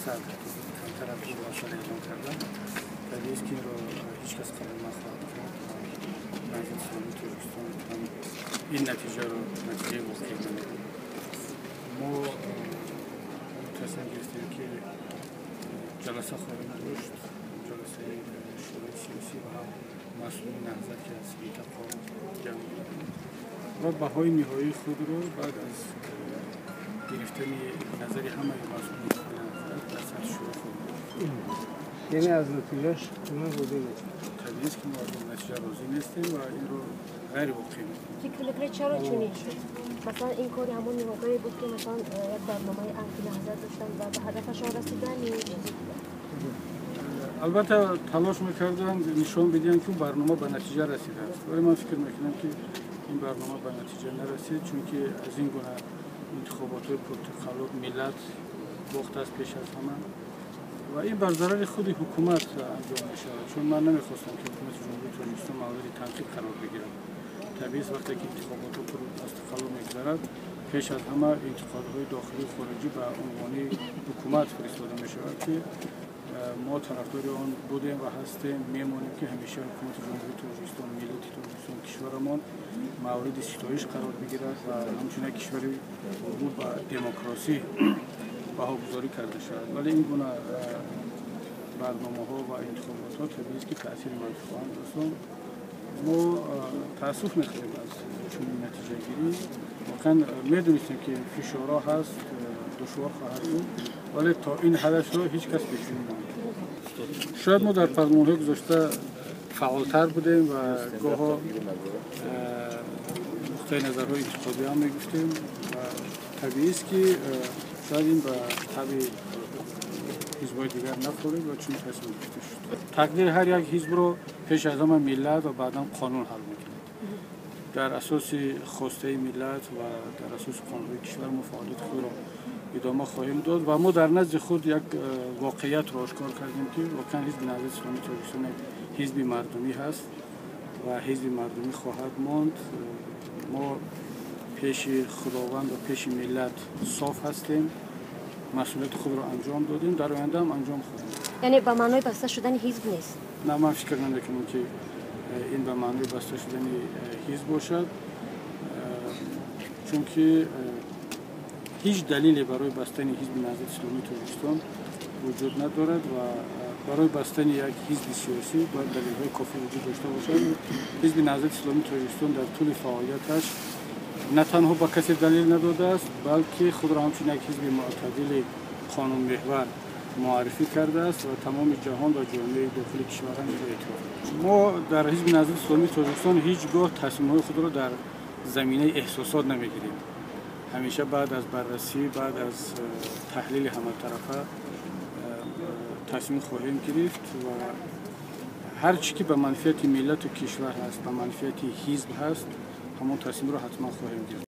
2 дарсад, камтар аз 2 дарсад эълон карданд. Табиист, ки инро ҳеҷ кас қабул нахоҳад кард. Наҳзати Исломии Тоҷикистон ҳам ин натиҷаро натиҷаи воқеӣ намедонад. Мо тасмим гирифтем, ки ҷаласа хоҳем дошт, ҷаласаи шӯрои сиёсӣ ва ҳам масъулини Наҳзат, ки аз минтақаҳо ҷамъ ва баҳои ниҳоии худро баъд аз гирифтани назари ҳамаи масъулини Наҳзат дар сатҳи шӯро хоҳем дошт. Яъне аз натиҷааш шумо розӣ нестед? Табиист, ки мо аз ин натиҷа розӣ нестем ва инро ғайривоқеӣ медонем. Фикр мекунед, чаро чунин шуд? Масалан, ин кори ҳамон ниҳодҳое буд, ки масалан як барномаи антинаҳзат доштанд ва ба ҳадафашон расидан ё чизи дигар? Албатта, талош мекарданд нишон бидиҳанд, ки барнома ба натиҷа расидааст, вале ман фикр мекунам, ки ин барнома ба натиҷа нарасид, чунки аз ин гуна интихоботҳои пуртақаллуб миллат бохтааст пеш аз ҳама ва ин бар зарари худи ҳукумат анҷом мешавад, чун ман намехостам, ки ҳукумати Ҷумҳурии Тоҷикистон мавриди танқид қарор бигирад. Табиист, вақте ки интихоботҳо пур аз тақаллуб мегузарад, пеш аз ҳама интиқодҳои дохилию хориҷӣ ба унвони ҳукумат фиристода мешавад, ки мо тарафдори он будем ва ҳастем, мемонем, ки ҳамеша ҳукумати Ҷумҳурии Тоҷикистон, миллати Тоҷикистон, кишварамон мавриди ситоиш қарор бигирад ва ҳамчунин як кишвари рӯ ба демократсӣ баҳогузорӣ карда шавад. Вале ин гуна барномаҳо ва интихоботҳо, табиист, ки таъсири манфӣ хоҳанд расонд. Мо таассуф мехӯрем аз чунин натиҷагирӣ. Воқеан, медонистем, ки фишорҳо ҳаст, душвор хоҳад буд, вале то ин ҳадашро ҳеҷ кас пешбинӣ намекард. Шояд мо дар парлумонҳои гузашта фаъолтар будем ва гоҳо нуқтаи назарҳои интиқодӣ ҳам мегуфтем ва табиист, ки шояд ин ба табъи ҳизбҳои дигар нахӯред ва чунин тасмим гирифта шуд. Тақдири ҳар як ҳизбро пеш аз ҳама миллат ва баъдан қонун ҳал мекунад. Дар асоси хостаи миллат ва дар асоси қонунҳои кишвар мо фаъолияти худро идома хоҳем дод ва мо дар назди худ як воқеиятро ошкор кардем, ки воқеан Ҳизби Наҳзати Исломии Тоҷикистон як ҳизби мардумӣ ҳаст ва ҳизби мардумӣ хоҳад монд. Мо пеши Худованд ва пеши миллат соф ҳастем, масъулияти худро анҷом додем, дар оянда ҳам анҷом хоҳем. Яъне ба маънои баста шудани ҳизб нест? На, ман фикр намекунам, ки ин ба маънои баста шудани ҳизб бошад, чунки ҳеҷ далеле барои бастани Ҳизби Наҳзати Исломии Тоҷикистон вуҷуд надорад ва барои бастани як ҳизби сиёсӣ бояд далелҳои кофӣ вуҷуд дошта бошад. Ҳизби Наҳзати Исломии Тоҷикистон дар тӯли фаъолияташ на танҳо ба касе далел надодааст, балки худро ҳамчун як ҳизби мӯътадили қонунмеҳвар муаррифӣ кардааст ва тамоми ҷаҳон ва ҷомеаи дохили кишвар ҳам инро эътироф. Мо дар Ҳизби Наҳзати Исломии Тоҷикистон ҳеҷ гоҳ тасмимҳои худро дар заминаи эҳсосот намегирем. Ҳамеша баъд аз баррасӣ, баъд аз таҳлили ҳаматарафа тасмим хоҳем гирифт ва ҳар чӣ ки ба манфиати миллату кишвар ҳаст, ба манфиати ҳизб ҳаст, ҳамон тасмимро ҳатман хоҳем гирифт.